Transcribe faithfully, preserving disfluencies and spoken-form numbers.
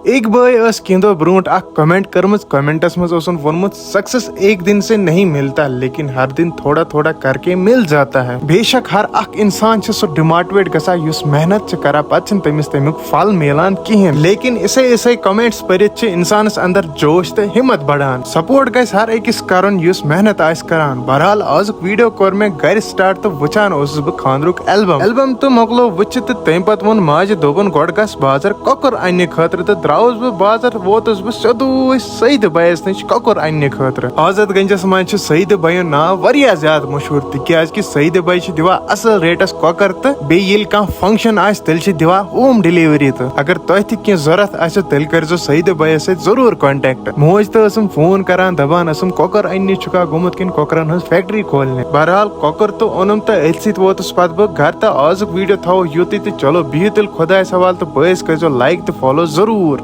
أکۍ بٲے ٲس کینٛہہ دۄہ برونٛٹھ اکھ کمنٹ کٔرمٕژ۔ کمنٹس منٛز اوسُن ووٚنمُت، سکسیس ایک دن سے نہیں ملتا، لیکن ہر دن تھوڑا تھوڑا کر کے مل جاتا ہے۔ بے شک ہر اکھ انسان چھُ سُہ ڈیموٹیویٹ گژھان یُس محنت چھُ کران، پتہٕ چھُنہٕ تٔمِس تمیُک پھل میلان کِہیٖنۍ۔ لیکن اسے اسے کمنٹس پٔرِتھ چھِ انسانس اندر جوش تہٕ ہمت بڑان۔ سپورٹ گژھِ ہر أکِس کرُن یُس محنت آسہِ کران۔ بہرحال، آزُک ویڈیو کوٚر مےٚ گرِ سٹارٹ تہٕ وٕچھان اوسُس بہٕ خانٛدرُک البم۔ البم تہٕ مۄکلو وٕچھِتھ تہٕ تمہِ پتہٕ ووٚن ماجہِ، دوٚپُن، گۄڈٕ گژھ بازر کۄکُر اننہِ خٲطرٕ، تہٕ درٛاوُس بہٕ بازر، ووتُس بہٕ سیوٚدُے سعیدٕ بَیَس نِش کۄکُر اننہِ خٲطرٕ۔ آزاد گنجس منٛز چھُ سعیدٕ بَیُن ناو واریاہ زیادٕ مشہوٗر، تِکیازِ کہِ سعیدٕ بَے چھِ دِوان اصل ریٹس کۄکر، تہٕ بیٚیہِ ییٚلہِ کانٛہہ فنکشن آسہِ، تیٚلہِ چھِ دِوان ہوم ڈیلیوری تہٕ۔ اگر تۄہہِ تہِ کینٛہہ ضروٗرت آسہِ، تیٚلہِ کٔرۍزیو سعیدٕ بَیَس سۭتۍ ضروٗر کانٹیکٹ۔ موج تہٕ ٲسٕم فون کران، دپان ٲسٕم، کۄکر اننہِ چھُکھا گوٚمُت کِنہٕ کۄکرن ہٕنٛز فیکٹری کھولنہِ؟ بہرحال، کۄکر تہٕ اوٚنُم تہٕ أتھۍ سۭتۍ ووتُس پتہٕ بہٕ گرٕ، تہٕ آزُک ویڈیو تھاوو یُتُے، تہٕ چلو بِہِو تیٚلہِ خۄدایس حوالہٕ تہٕ بٲیِس کٔرۍزیو لایک تہٕ فالو ضروٗر۔